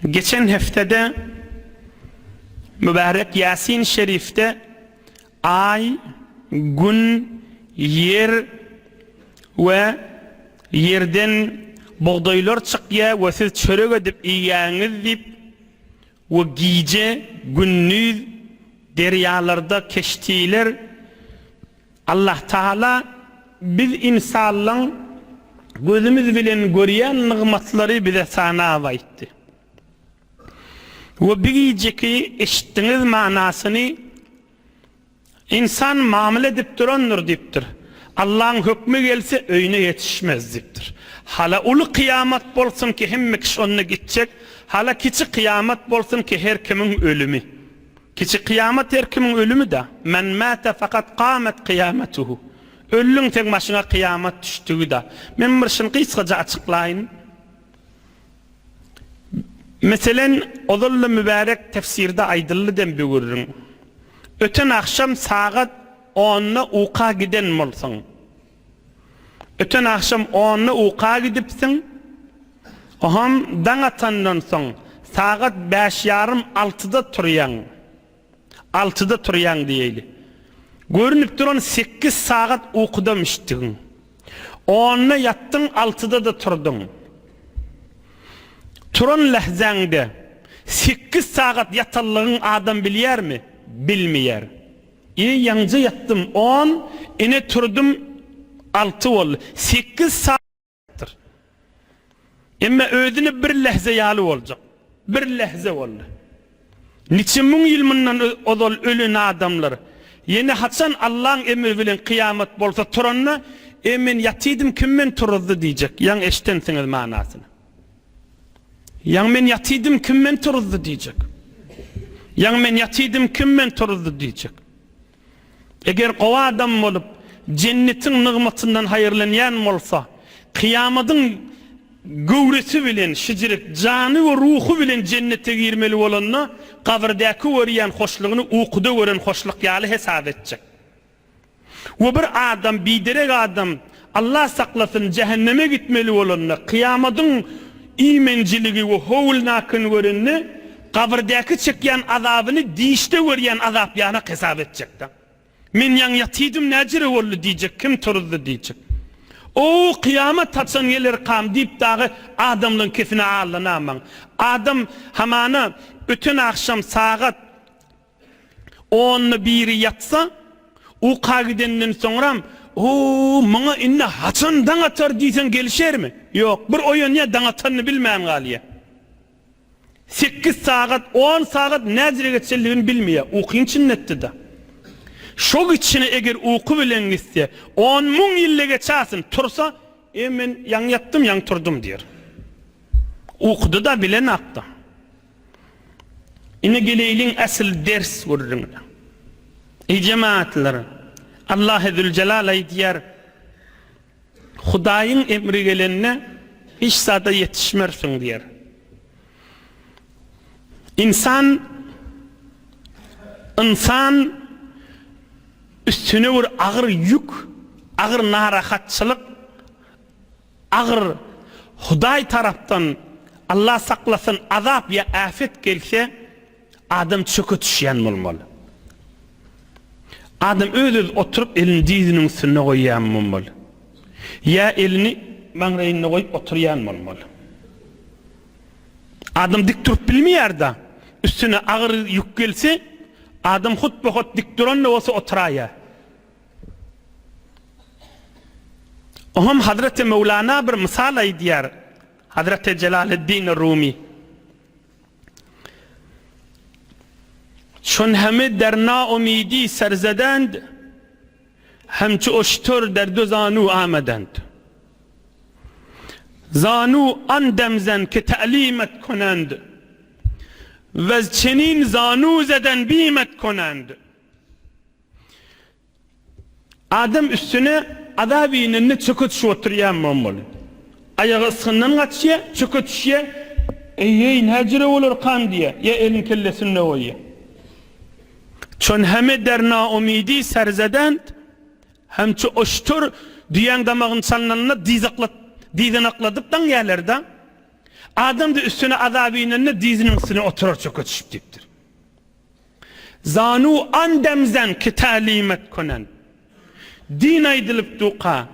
Geçen heftede mübärek Ýasin şerifde Aý, Gün, Ýer we Ýerden bugdaýlar çykýar we siz çörek edip iýýäňiz diýip we gije, gündiz derýalarda keştiler Allah Tagala biz ynsanlaň gözümiz bilen görýän nygmatlary bize sanap aýtdy. We bir gijeki eşitdiňiz manasyny Ynsan mamla edip durandyr diýipdir. Allaň hökmi gelse öýüne ýetişmez diýipdir. Hala uly kyýamat bolsun ki hemme kişi onda gitjek, hala kiçi kyýamat bolsun ki her kimiň ölümi. Kiçi kyýamat her kimiň ölümi-da. Men mate fakat kamet kyýametuhu. Öldüň seň başyňa kyýamat düşdügi-da. Men bir şuny gysgaça açyklaýyn. Meselen, ozal-da mübärek tefsirde aýdyldy dem bu gürrüň. Öten agşam sagat onda uka giden bolsaň. Öten agşam onda uka gidipsiň, oham daň atandan soň sagat bäş ýarym altyda turýaň. Altyda turýaň diýeýli. Görnüp duran sekiz sagat ukudamyşdygyň. Onda ýatdyň, altyda-da turduň. Turan lähzäňde sekiz sagat ýatanlygyň adam bilýärmi? Bilmeýär. E, ýaňja ýatdym on, ine turdum alty boldy. Sekiz sagat. Dyr. Emma özüne bir lähze ýaly boljak. Bir lähze boldy. Niçe müň ýyl mundan ozal ölen adamlar, ýene haçan Allaň emri bilen kyýamat bolsa turanda, E, men ýatydym, kim meni turuzdy diýjek. Ýaňy eşidensiňiz manasyny. Ýaňy men ýatydym, kim meni turuzdy diýjek. Ýaňy men ýatydym, kim meni turuzdy diýjek. Eger gowy adam bolup, jennetiň nygmatyndan haýyrlanýan bolsa, kyýamadyň göwresi bilen, şijirek jany we ruhy bilen jennete girmeli bolanda, gabyrdäki görýän hoşlugyny ukuda gören hoşluk ýaly hesap etjek. We bir adam, biderek adam, Allah saklasyn, jähenneme gitmeli bolanda, kyýamadyň iýmenjiligi we howulnakyny görende, gabyrdäki çekýän azabyny dişde görýän azap ýanak hesap etjekdä. Men ýaňy ýatydym näjere boldy diýjek, kim turuzdy diýjek. O, kyýamat haçan gelerkam diýip dagy adamlaň kesine aldanamaň. Adam hamana öten agşam sagat Onda biri ýatsa, uka gidenden soňram, O, muňa indi haçan daň atar diýseň gelişermi? Ýok, bir oýanýar, daň atanyny bilmän galýar. Sekiz sagat, on sagat näjire geçenligini bilmeýär, ukyň içinde etdi-de. Şo içine eger uky bilen gitse, on müň ýyl-da geçäsin, tursa, E, men ýaňy ýatdym, ýaňy turdum diýer. Ukuda-da bilenakda. Ine geleýliň äsl ders gürrüňine. Eý jemagatlar! Allahy Züljelal aýdýar, Hudaýyň emri gelende hiç zada ýetişmersiň diýer. Ynsan ynsan üstüne bir agyr ýük, agyr narahatçylyk, Agyr Hudaý tarapdan, Allah saklasyn, azap ýa äpet gelse, adam çöke düşýän bolmaly. Adam öz-özi oturyp elini dyzynyň üstünde goýýan bolmaly. Ýa elini maňlaýynda goýup oturýan bolmaly. Adam dik durup bilmeýär-de, üstüne agyr ýük gelse, adam hut-be-hut dik duran-da bolsa oturaýýar. Oňam Hazreti Möwlana bir mysal aýdýar, Hazreti Jelaleddin Rumi. Çün heme der naumidi serzedend, hemçü uştur der du zanu amedend. Zanu an demzen ki ta'limet kunend, wez çenin zanu zeden bimet kunend. Adam üstüne azap inende çöke düşüp oturýan bolmaly. Aýagy ysgyndan gaçýar, çöke düşýär, Eý-eý, näjüre bolarkam diýýär, ýa elini kellesinde goýýar. Çon heme der naumidi serzedent, hemçe oştur düýäň damagyny çalnanda dyzakladyp daňýarlar-da. Adam-da üstüne azap inende dyzynyň üstüne oturar çöke düşüp diýipdir. Zanu an demzen ki tälimet konen. Din aýdylyp duka,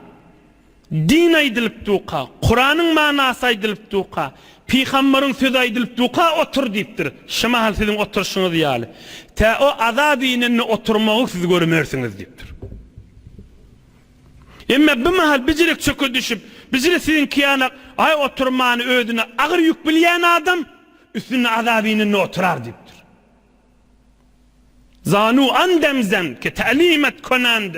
din aýdylyp duka, Kuranyň manasy aýdylyp duka, Pygambaryň sözi aýdylyp duka otur diýipdir. Şu mahal siziň oturyşyňyz ýaly. Tä o azap inende oturmagy siz görmersiňiz diýipdir. Emma bu mahal bijirek çöke düşüp, bijire siziňki ýanak, aý oturmany özüne agyr ýük bilýän adam, üstünde azap inende oturar diýipdir. Zanu an demzen ki tälimet konand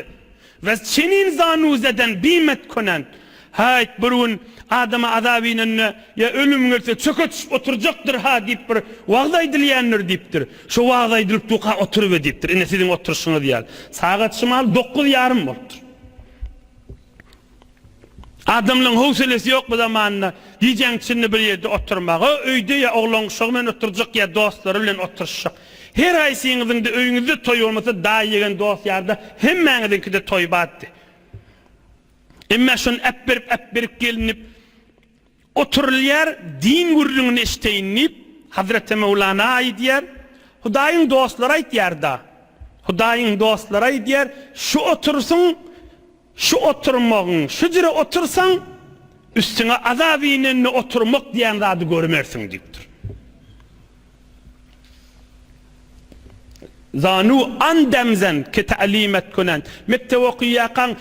we çenin zanu zeden bimet konand. Haýt, bir gün adama azap inende ýa ölüm gelse çöke düşüp oturjakdyr-ha diýip bir wagyz aýdylýandyr diýipdir. Şo wagyz aýdylyp durka oturybe diýipdir. Ine siziň oturyşyňyz ýaly. Sagat şymal dokuz ýarym bolupdyr. Adamlaryň howselesi ýok bu zamanda gijäň içinde bir ýerde oturmaga. Öýde ýa oglan-uşagy bilen oturjak ýa dostlary bilen oturyşjak. Her haýsyňyzyňda öýüňizde toý bolmasa daýy-ýegen dost-ýarda hemmäňiziňkide toý bardy. Emma şony äpberip-äpberip gelinip oturylýar, din gürrüňini eşiteýin diýip, Hazreti Möwlana aýdýar, Hudaýyň dostlary aýtýar-da, Hudaýyň dostlary aýdýar, şu otursyň, şu oturmagyň, şu jüre otursaň, üstüňe azap inende oturmak diýen zady görmersiň diýipdir. Zanu an demzen ki ta'limet kunen. Mekdep okaýarkaň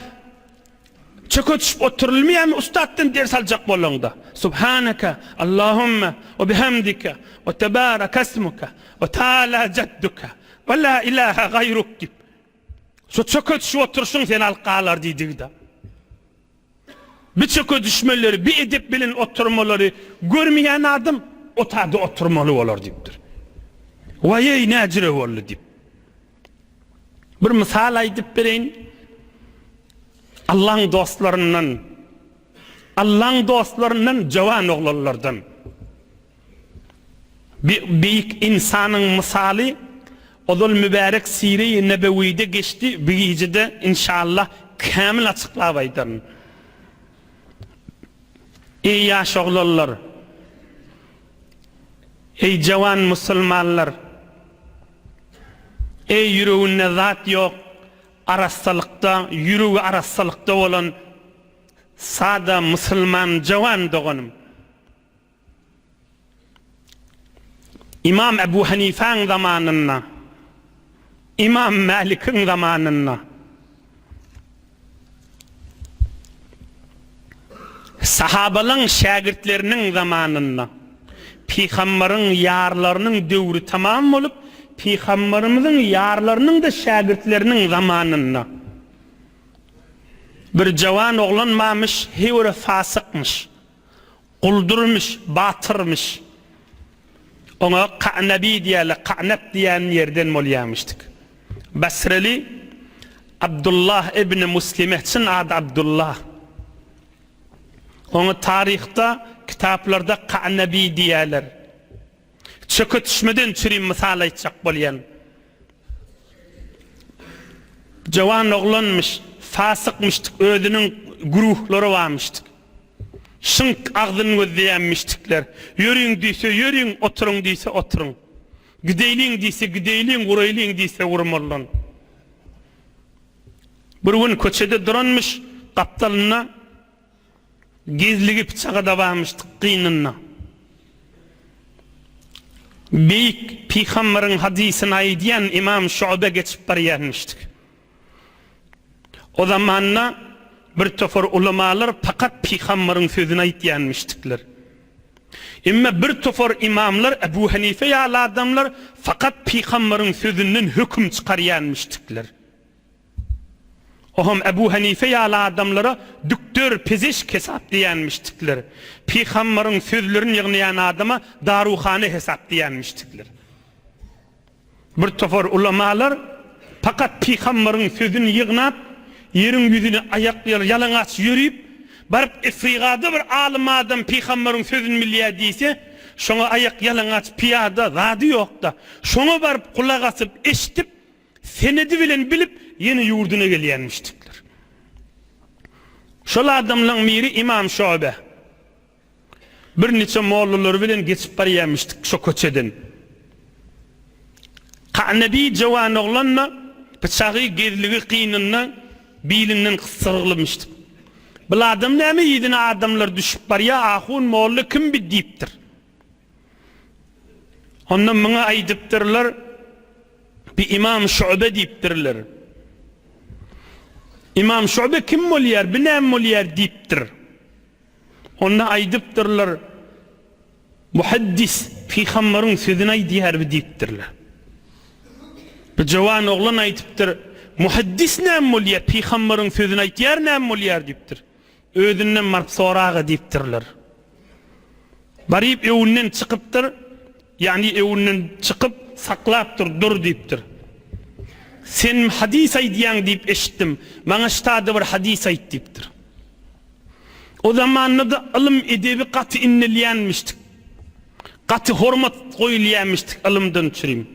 çöke düşüp oturylmaýarmy ussatdan ders aljak bolaňda? Subhaneke Allahumma we bihamdike we tebareke esmuke we taala jadduke we la ilahe gaýruk diýip. Şo çöke düşüp oturyşyň seni alyp galar diýdigi-de. Bi çöke düşmeleri, bi edep bilen oturmalary görmeýän adam otada oturmaly bolar diýipdir. Waýeý näjüre boldy diýip. Bir mysal aýdyp bereýin. Allaň dostlaryndan, Allaň dostlaryndan jowan oglanlardan. Bi beýik ynsanyň mysaly ozal mübärek Sire-i Nebewide geçdi, bi gijede inşallah kämil açyklap aýdaryn. Eý ýaş oglanlar! Eý jawan musulmanlar! Eý ýüreginde zat ýok, arassalykda, ýüregi arassalykda bolan sada musulman jawan doganym! Ymam Ebu Hanifäň zamanynda, Ymam Mälikiň zamanynda sahabalaň şägirtleriniň zamanynda Pygambaryň ýarlarynyň döwri tamam bolup, Pygambarymyzyň ýarlarynyň-da şägirtleriniň zamanynda bir jawan oglan barmyş, heýwere fasykmyş. Guldurmyş, batyrmyş. Oňa Ka'nabi diýýärler, Ka'nab diýýän ýerden bolýarmyşdyk. Basreli Abdullah ibn Muslime, çyn ady Abdullah. Oňa taryhda, kitaplarda Ka'nabi diýýärler. Çöke düşmeden çürim mysal aýtjak bolýan. Jawan oglanmyş, fasykmyşdyk, özüniň güruhlary barmyşdyk. Şyňk agzyny gözleýänmişdikler. Ýörüň diýse, ýörüň, oturyň diýse, oturyň. Gideýliň diýse, gideýliň, guraýlyň diýse, gurmalydan. Bir gün köçede duranmyş, gapdalynda gezligi pyçaga-da barmyşdyk gynynda. Beýik Pygambaryň hadysyny aýdýan Ymam Şu'be geçip barýarmyşdyk. O zamanda bir topar ulamalar pakat pygambaryň sözüni aýtýanmyşdyklar. Emma bir topar ymamlar Ebu Hanife ýaly adamlar fakat pygambaryň sözünden höküm çykarýanmyşdyklar. Oham Ebu Hanife ýaly adamlara dükder, pezeşk hesap diýýänmişdikler. Pygambaryň sözlerini ýygnaýan adama daruhana hesap diýýänmişdikler. Bir topar ulamalar pakat pygambaryň sözüni ýygnap, ýeriň ýüzüne aýak ýalaňaç ýörüp, baryp Efrigada bir alym adam pygambaryň sözüni bilýär diýse, şoňa aýak ýalaňaç pyýada, zady ýok-da, şoňa baryp gulak asyp, eşidip, senedi bilen bilip, ýene ýurduna gelýänmişdikler. Şol adamlaň biri Ymam Şobe. Birniçe mollalary bilen geçip barýarmyşdyk şo köçeden. Ka'nebi jowan oglan-da pyçagy gezligi gynynda bilinden gysdyrylmyşdyk. Bil adam näme yzyna adamlar düşüp barýa ahun molla kim bi diýipdir. Onda muňa aýdypdyrlar bi imam Şu'be diýipdirler. Imam Şu'be kim bolýar bi näme bolýar diýipdir. Onda aýdypdyrlar, Muhaddis, pygambaryň sözüni aýdýar bi diýipdirler. Bir jowan oglan aýdypdyr, Muhaddis näme bolýar, pygambaryň sözüni aýtýar näme bolýar diýipdir. Özünden baryp soraga diýipdirler. Baryp öwünden çykypdyr, ýagny öwünden çykyp saklapdyr, dur diýipdir. Sen hadys aýdýaň diýip eşitdim, maňa ştada bir hadys aýt diýipdir. O zamanda-da ylym edebi gaty indelýänmişdik. Gaty hormat goýulýanmişdik ylymdan çürim.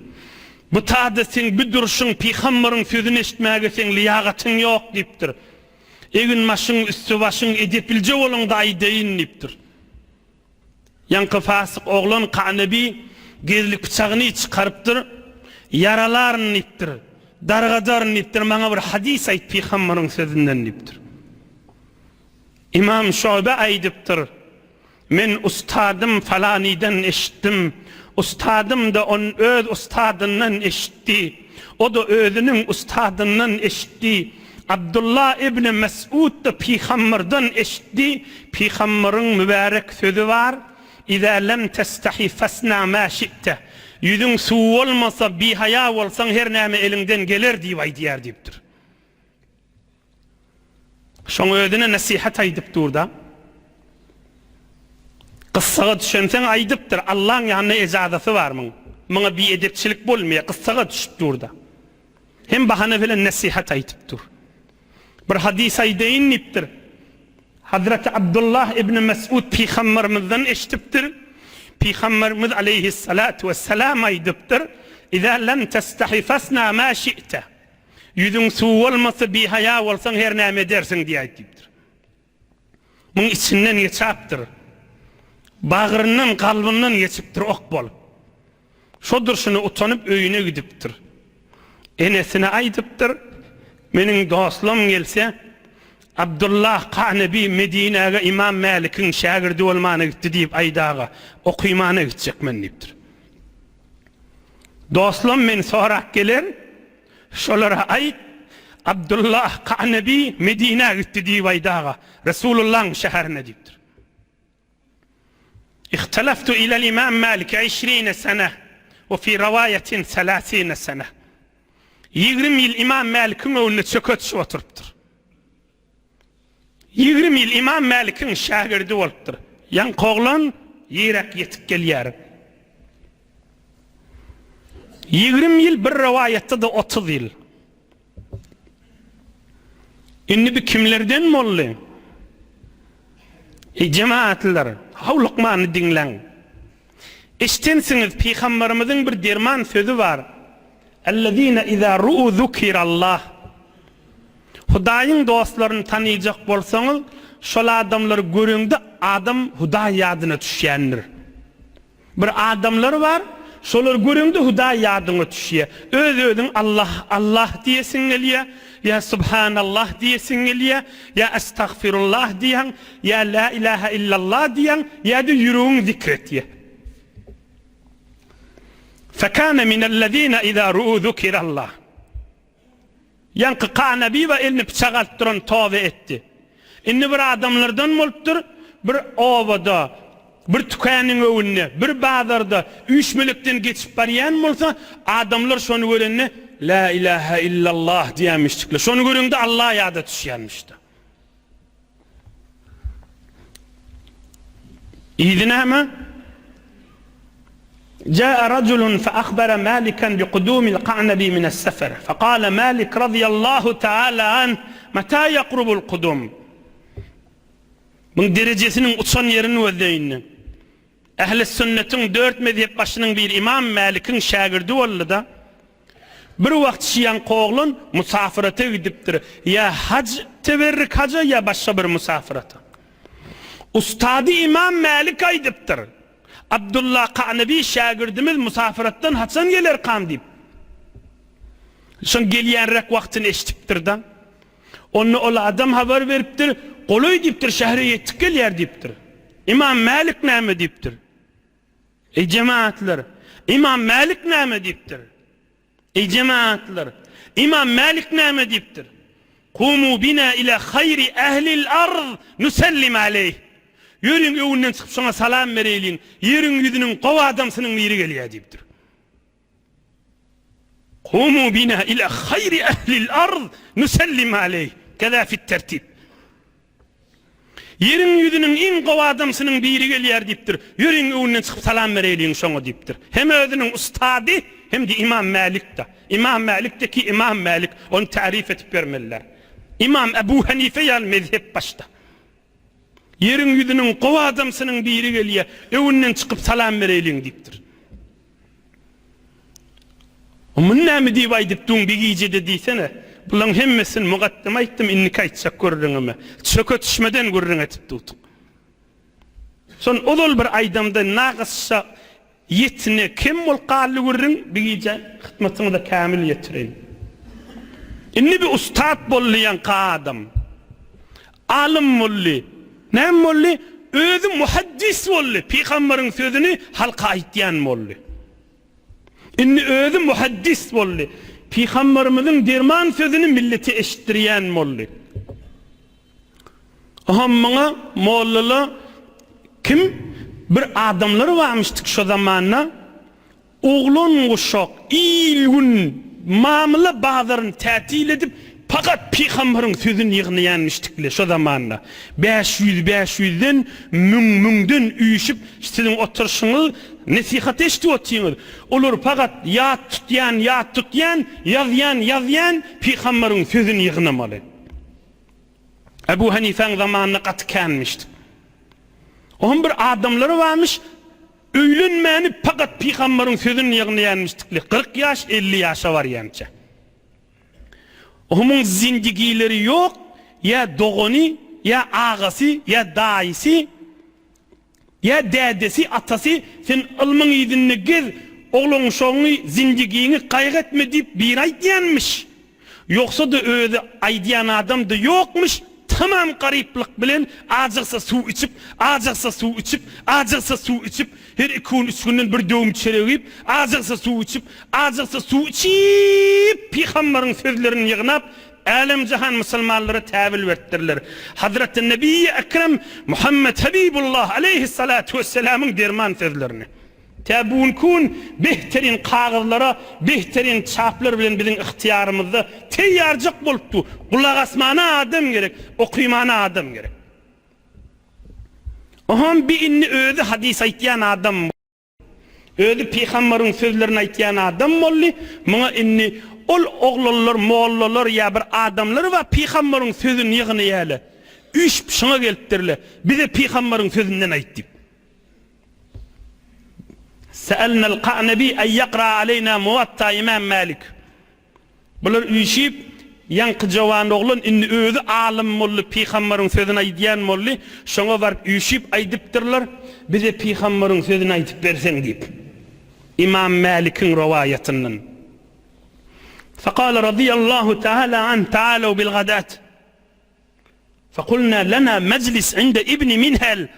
Bu tada seň bu durşuň pygambaryň sözüni eşitmäge seň lyýagatyň ýok diýipdir. Egin-başyň, üsti-başyň edeplije boluň-da aýdaýyn diýipdir. Ýaňky fasyk oglan Kanebi gezlik pyçagyny çykarypdyr, Ýaralaryn diýipdir, dargadaryn diýipdir, maňa bir hadys aýt pygambaryň sözünden diýipdir. Ymam Şu'be aýdypdyr, Men ustadym falanydan eşitdim, ustadym-da on öz ustadyndan eşitdi, o-da özüniň ustadyndan eşitdi, Abdullah ibn Mes'ud-da pygamberden eşitdi, pygamberyň mübärek sözi bar, Iza lem testahi fasna ma şi'te, Ýüzüň suw bolmasa, bihaýa bolsaň her näme eliňden geler diýip aýdýar diýipdir. Şoň özüne nesihat aýdyp dur-da. Gyssaga düşenseň aýdypdyr, Allaň ýanynda ejazasy bar muň. Muňa biedepçilik bolmaýar, gyssaga düşüp dur-da. Hem bahana bilen nesihat aýdyp dur. Bir hadys aýdaýyn diýipdir. Hazreti Abdullah ibn Mesud pygambermizden eşidipdir. Pygamberimiz aleýhissalatu wessalam aýdypdyr, Iza lem testahi fasna ma şi'te. Ýüzüň suw bolmasa, bihaýa bolsaň her näme edersiň diýäýt diýipdir. Muň içinden geçäpdir. Bagryndan, kalbyndan geçipdir ok bolup. Şo durşuna utanyp öýüne gidipdir. Enesine aýdypdyr, Meniň dostlam gelse, Abdullah Kanebi Medinäge Ymam Mälikiň şägirdi bolmana gitdi diýip aýdaga, okymana gitjek men diýipdir. Dostlam meni sorap geler, şolara aýt, Abdullah Kanebi Medinä gitdi diýip aýdaga, Resulullahyň şäherine diýipdir. Ihteleftu ilel imam Malik işrine sene we fi rawaýetin selasine sene. 20 ýyl Imam Mälikiň öňünde çöke düşüp oturypdyr. 20 ýyl Imam Mälikiň şägirdi bolupdyr. Ýaňky oglan ýerek ýetip gelýär. 20 ýyl bir rowaýatda-da 30 ýyl. Indi bu kimlerden boldy? Eý jemaatlylar, haw lukmany diňläň. Eşdensiňiz pygambarymyzyň bir derman sözi bar. Ellezine iza ru'u zukirallah. Hudaýyň dostlaryny tanyjak bolsaňyz, şol adamlary göreňde adam Hudaý ýadyna düşýändir. Bir adamlar bar, şolary göreňde Hudaý ýadyňa düşýär. Öz-özüň Allah, Allah diýesiň gelýär, ýa Subhanallah diýesiň gelýär, ýa Estagfirullah diýýäň, ýa La ilaha illallah diýýäň, ýa-da ýüregiň zikr etýär. Fekane minellezine iza ru'u zukirallah. Ýaňky Kanabiba elini pyçak alyp duran toba etdi. Indi bir adamlardan bolupdyr, bir obada, bir tükanyň öňünde, bir bazarda üýşmelekden geçip barýan bolsa, adamlar şony görende Lä ilähä illallah diýýärmişdikler. Şony göreňde Allah ýada düşýärmişdi. Yzy näme? Jaa rajulun fe ahbara Malikan bi kudumil Ka'nabi mines sefer. Fekale Malik radiyallahu taala anh, Meta yakrubul kudum? Muň derejesiniň uçan ýerini gözle indi. Ähli sünnetiň dört mezhep başynyň biri Imam Mälikiň şägirdi boldy-da. Bir wagt şiýaňky oglan musafyrata gidipdir, ýa haj, teberrik haja ýa başga bir musafyrata. Ustady Ymam Mälik aýdypdyr, Abdulla Kanabi şägirdimiz musafiratdan haçan gelerkam diýip. Şoň gelýänräk wagtyny eşidipdir-de. Onda ol adam habar beripdir, Golaý diýipdir, şähere ýetip gelýär diýipdir. Ymam Mälik näme diýipdir? Eý jemagatlar, Ymam Mälik näme diýipdir? Eý jemagatlar, Ymam Mälik näme diýipdir? Kumu bina ila haýri ählil arz nusellim aleýh. Ýörüň öňünden çykyp şoňa salam bereýliň, ýeriň ýüzüniň gowy adamsynyň biri gelýär diýipdir. Kumu bina ila haýri ählil arz nusellim aleýh. Keza fit tertip. Ýeriň ýüzüniň iň gowy adamsynyň biri gelýär diýipdir. Ýörüň öňünden çykyp salam bereýliň şoňa diýipdir. Hem özüniň ustady, hem-de Ymam Mälik-de. Ymam Mälik-de ki Ymam Mälik, ony taryf edip bermeliler. Ymam Ebu Hanife ýaly mezhep başda. Ýeriň ýüzüniň gowy adamsynyň biri gelýär, öňünden çykyp salam bereýliň diýipdir. Muny näme diýip aýdypdyň bir gijede diýsene. Bulaň hemmesini mugaddym aýtdym, indiki aýtjak gürrüňime. Çöke düşmeden gürrüň edip durduk. Şony ozal bir aýdamda nagyşa ýetine kem bolup galdy gürrüň, bir gije hytmatyňyza kämil ýetireýin. Indi bir ussat boldy ýaňky adam. Alym boldy. Näme boldy? Özi muhaddis boldy. Pygambaryň sözüni halka aýtýan boldy. Indi özi muhaddis boldy. Pygambarymyzyň derman sözüni millete eşitdirýän boldy. Oňam muňa mollala kim bir adamlar barmyşdyk şo zamanda. Oglan-uşak, il-gün mamla bazaryny tätil edip, pakat pygambaryň sözüni ýygnaýanmyşdikle şo zamanda. 500 bäş ýüzden, müň-müňden üýşüp, siziň oturyşyňyz, nesihat eşidip otyňyz. Olar pakat ýat tutýan, ýat tutýan, ýazýan, ýazýan, pygambaryň sözüni ýygnamaly. Ebu Hanifäň zamanynda gaty känmişdik. Oňam bir adamlary barmyş, Öýlenmäni pakat pygambaryň sözüni ýygnaýanmyşdykly 40 ýaş 50 ýaşa barýança. Omuň zindigileri ýok, ýa dogany, ýa agasy, ýa daýysy, ýa dädesi, atasy sen ylmyň yzynda gez, oglan-uşagyňy, zindigiňi gaýgy etme diýip biri aýdýanmyş. Ýogsa-da özi aýdýan adam-da ýokmuş, tamam garyplyk bilen ajygsa suw içip, ajygsa suw içip, ajygsa suw içip, her iki gün, üç günden bir döwüm çörek iýip, ajygsa suw içip, ajygsa suw içip, pygambaryň sözlerini ýygnap, älem-jahan musulmanlara täwil beripdirler. Hazreti Nebiýi Ekrem Muhammet Habibullah aleýhissalatu wesselamyň derman sözlerini. Tä bu günki gün behterin kagyzlara, behterin çaplar bilen biziň ygtyýarymyzda teýýarjak bolup dur. Gulak asmana adam gerek, okymana adam gerek. Oňam bi indi özi hadys aýtýan adam özi pygambaryň sözlerini aýtýan adam boldy. Muňa indi ol oglanlar, mollalar ýa bir adamlar bar pygambaryň sözüni ýygnaýarlar. Üýşüp şuňa gelipdirler. Bize pygambaryň sözünden aýt diýip. Se'elnel Ka'nebi en ýakra aleýna Muwatta Imam Mälik. Bular üýşüp, ýaňky jowan oglan indi özi alym boldy, pygambaryň sözüni aýdýan boldy. Şoňa baryp üýşüp aýdypdyrlar, Bize pygambaryň sözüni aýdyp berseň diýip. Imam Mälikiň rowaýatyndan. Fekale radiyallahu teala anh, Taalaw bil gadat. Fekulna lena mejlis inde ibni Minhel.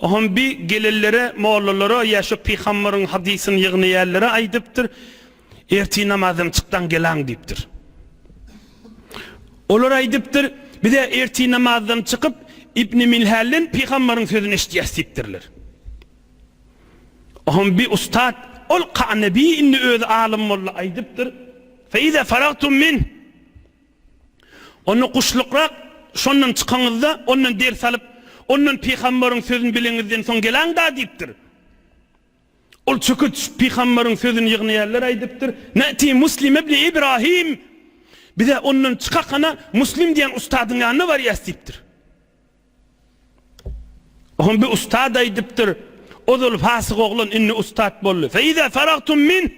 Oňam bi gelenlere, mollalara ýa şo pygambaryň hadysyny ýygnaýanlara aýdypdyr, Ertir namazdan çykdaň gelaň diýipdir. Olar aýdypdyr, Biz-ä ertir namazdan çykyp, Ibni Minhelden pygambaryň sözüni eşidýäs diýipdirler. Oňam bi ustat, ol Kanebi indi özi alym boldy aýdypdyr, Fe iza faragtum minh. Onda guşlukrak şondan çykaňyzda, ondan ders alyp, ondan pygambaryň sözüni bileňizden soň gelaň-da diýipdir. Ol çöke düşüp pygambaryň sözüni ýygnaýanlar aýdypdyr, Näti Muslim ibn Ibrahim! Biz-ä ondan çykakana Muslim diýen ustadyň ýanyna barýas diýipdir. Oňa bir ustad aýdypdyr, Ozal fasyk oglan indi ustat boldy. Fe iza faragtum minh!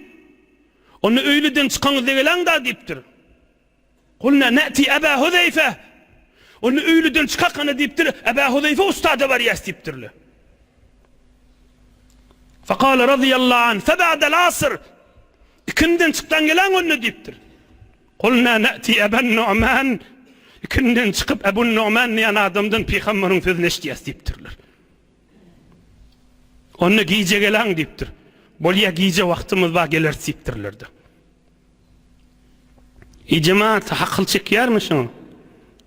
Onda öýleden çykaňyzda gelaň-da diýipdir. Kulna na'ti Aba Huzeýfe. Onda öýleden çykakana diýipdir, Eba Huzeýfe ustada barýas diýipdirler. Fekale razyýallahu anh, Feba'del asr, Ikinden çykdan gelen onda diýipdir. Kulna ne'ti Eben Nu'man, Ikinden çykyp Ebu Nu'man diýen adamdan pygamberiň sözüni eşidýäs diýipdirler. Onda gije gelen diýipdir. Bolýa gije wagtymyz bar geleris diýipdirler-de. Eý jemaat, akyl çekýärmi şuňa?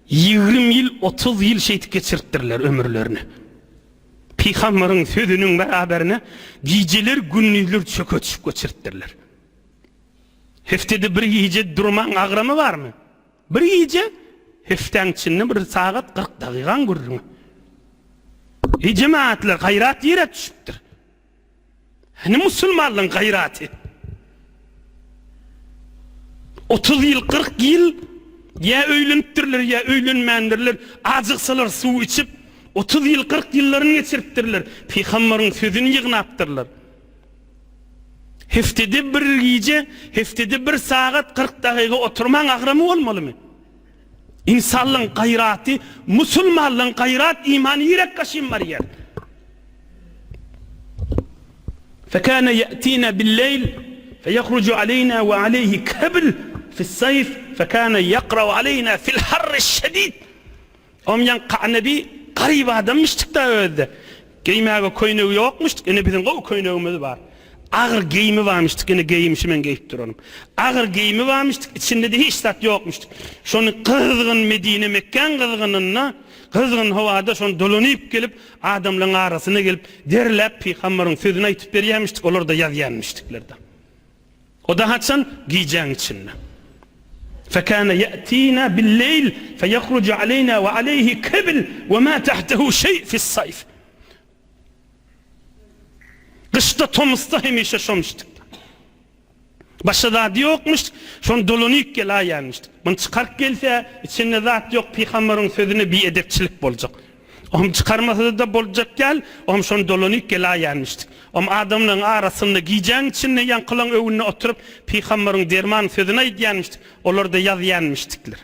20 ýyl, 30 ýyl şeýdip geçiripdirler ömürlerini. Pygambaryň sözüniň beraberine gijeler, gündizler çöke düşüp geçiripdirler. Heftede bir gije durmaň agramy barmy? Bir gije, hepdäň içinde bir sagat 40 dagygaň gürrüňi. Eý jemaatlar, gaýrat ýere düşüpdir. Hany musulmanlaň gaýraty? 30 ýyl, 40 ýyl ýa öýlenipdirler, ýa öýlenmändirler, ajyksalar suw içip, 30 ýyl, 40 ýyllaryny geçiripdirler, pygambaryň sözüni ýygnapdyrlar. Heftede bir gije, heftede bir sagat 40 dagyga oturmaň agramy bolmalymy? Ynsanlaň gaýraty, musulmanlaň gaýrat imany ýürek gaşyn barýar. Fekâne ye'tînâ billeyl feyahrucu aleynâ ve aleyhi kebl fi's-sayf fekâne yakra'u aleynâ fil harri'ş-şedîd. Omýan Ka'nebi garyp adammyşdyk-da özde. Geýmäge köýnegi ýokmuşdyk, ine biziň gowy köýnegimiz bar. Agyr geýimi barmyşdyk, ine geýim şu men geýip duranym. Agyr geýimi barmyşdyk, içinde-de hiç zat ýokmuşdyk. Şony gyzgyn Medine Mekgäň gyzgynynda, gyzgyn howada şony dolanyp gelip, adamlaryň arasyna gelip, derläp pygambaryň sözüni aýtyp berýärmişdik, olar-da ýazýarmyşdyklar-da. O-da haçan? Gijäň içinde. Fekâne ye'tînâ billeyl feyahrucu aleynâ ve aleyhi kebl ve mâ tahtehu şey fi's-sayf. Gyşda, tomusda hemişe şomuşdyk. Başga zady ýokmuş, şony dolanyp gelaýýanmyşdyk. Muny çykaryp gelse, içinde zat ýok, pygambaryň sözüne biedepçilik boljak. Ohm çykarmasa-da boljak däl, ohm şony dolanyp gelaýýanmyşdyk. Ohm adamlaryň arasynda gijäň içinde ýaňkylaň öwünde oturyp, pygambaryň derman sözüni aýdýanmyşdyk, olar-da ýazýanmyşdyklar.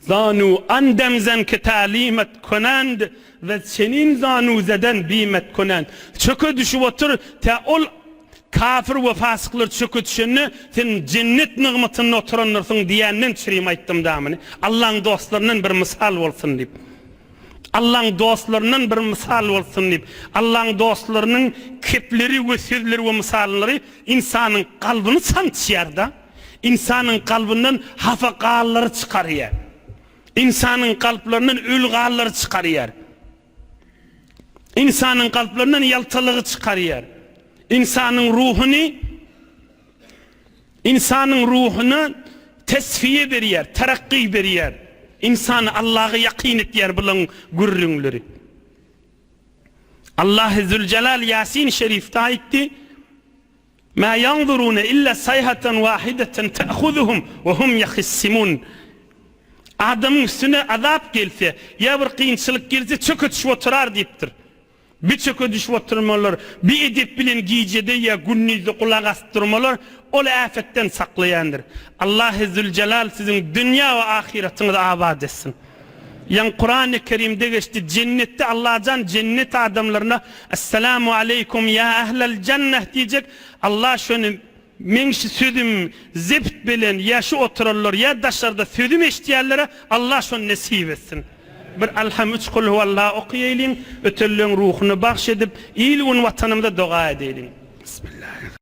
Zanu andem zen ki talimet konand we çenin zanu zeden bimet konand. Çöke düşüp otur, tä ol kafir we fasyklar çöke düşende, sen jennet nygmatynda oturandyrsyň diýenden çürim aýtdym damyny. Allaň dostlaryndan bir mysal bolsun diýip. Allaň dostlaryndan bir mysal bolsun diýip. Allaň dostlarynyň kepleri we sözleri we mysallary ynsanyň kalbyny sançýar-da. Ynsanyň kalbyndan hapa gallary çykarýar. Ynsanyň kalplaryndan öli gallary çykarýar. Ynsanyň kalplaryndan ýaltalygy çykarýar. Ynsanyň ruhuny ynsanyň ruhuna tesfiýe berýär, terakgy berýär. Ynsany Allaha ýakyn etýär bulaň gürrüňleri. Allahy Züljelal Ýasin şerifde aýtdy, Mâ ýanzurûne illa saýhatan wâhideten te'huzuhum we hum ýahyssimun. Adamyň üstüne azap gelse, ýa bir kynçylyk gelse çöke düşüp oturar diýipdir. Bi çöke düşüp oturmalar, bi edep bilen gijede ýa gündizde gulak asyp durmalar ol äpetden saklaýandyr. Allahy Züljelal siziň dünýä we ahyratyňyzy abat etsin. Ýaňy Kurany Kerimde geçdi, Jennetde Allajan jennet adamlaryna Essalamu aleýkum ýa ählel jenneh diýjek, Allah şony meň şu sözüm zebt bilen ýa şu oturanlar ýa daşarda sözüm eşidýänlere Allah şony nesip etsin. Bir Alham üç Kulhuwallah okaýaýlyň, ötenleň ruhuny bagş edip, il-gün watanymyza doga edeýliň. Bismillah.